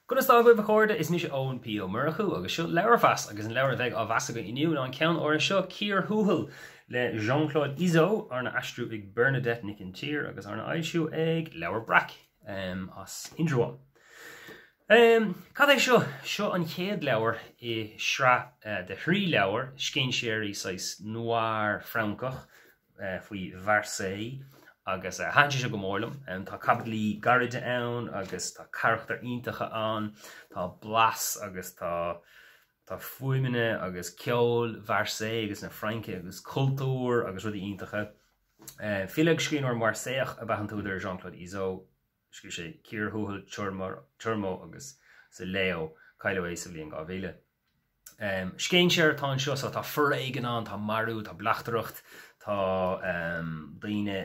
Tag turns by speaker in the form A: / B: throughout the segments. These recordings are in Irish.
A: Conas tá agaibh a chairde? Is mise Eoin P. Ó Murchú agus seo Leabharmheas agus an leabhar a bheidh á mheas againn inniu ná an ceann áirithe seo, Cíor Thuathail le Jean-Claude Izzo, arna aistriú ag Bernadette Nic an tSaoir agus arna fhoilsiú ag Leabhar Breac as Indreabhán. Cad é seo? Seo an chéad leabhar i sraith de thrí leabhar, scéinséirí saghas noir Francach faoi Mharseille agus thaitin sé seo go mór liom. Tá caibidlí gairide ann agus tá carachtair iontacha ann, tá blas agus tá tá fuaimeanna agus ceol Mharseille agus na Fraince agus cultúr agus rudaí iontacha. File agus scríbhneoir Marsaíoch ab ea an t-údar Jean-Claude Izzo. Scríobh sé Cíor Thuathail, Turmo agus Sileo. Cailleadh é sa bhliain 2000. Scéinséir atá anseo so tá foréigean ann, tá marú, tá bleachtaireacht, tá daoine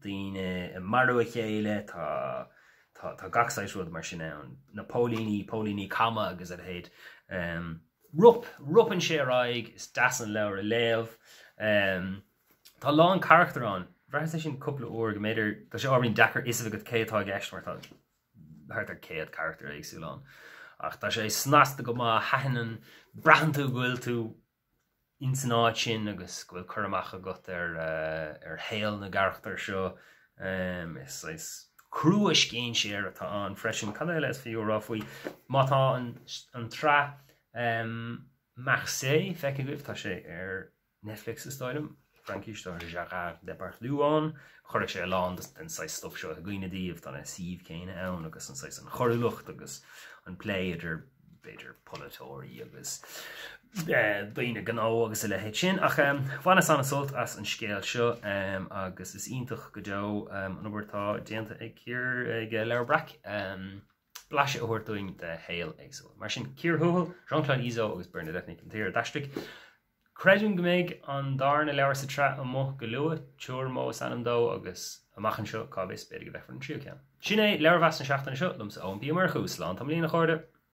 A: daoine ag marú a chéile, tá tá tá gach saghas rud mar sin ann. Na póilíní, póilíní cama agus a leithéid. Rop, ropann sé ar aghaidh, is deas an leabhar a léamh. Tá a lán carachtar ann. Bhraitheas é sin cúpla uair go mb'fhéidir, tá sé ábhairín deacair fhios a bheith agat cé atá i gceist mar tá thart ar 100 carachtar éagsúil ann. Ach tá sé snasta go maith, thaitin an, braitheann tú go bhfuil tú ins an áit sin agus go bhfuil cur amach agat ar ar shaol na gcarachtar seo. Is saghas crua-scéinséir atá ann freisin. Cad eile is fiú a rá faoi? Má tá an an tsraith Marseille feicthe agaibh, tá sé ar Netflix is dóigh liom, Fraincis, tá Gérard Depardieu ann, chuirfeadh sé a lán den saghas stuif seo i gcuimhne daoibh, tá na suímh céanna ann agus an saghas an choiriúlacht agus an plé idir b'fhéidir polaiteoirí agus daoine gnó agus a leithéid sin. Ach bhaineas an-sult as an scéal seo agus is iontach go deo an obair atá déanta ag ag Leabhar Breac blaiseadh a thabhairt dúinn de shaol éagsúil. Mar sin, Cíor Thuathail, Jean-Claude Izzo agus Bernadette Nic an tSaoir a d'aistrigh. Creidim go mbeidh an darna leabhar sa tsraith amuigh go luath, Turmo is ainm dó, agus amach anseo, cá bhfios, b'fhéidir go bhfeicfear an tríú ceann. Sin é leabharmheas na seachtaine seo, liomsa Eoin P. Ó Murchú, slán tamaillín a chairde!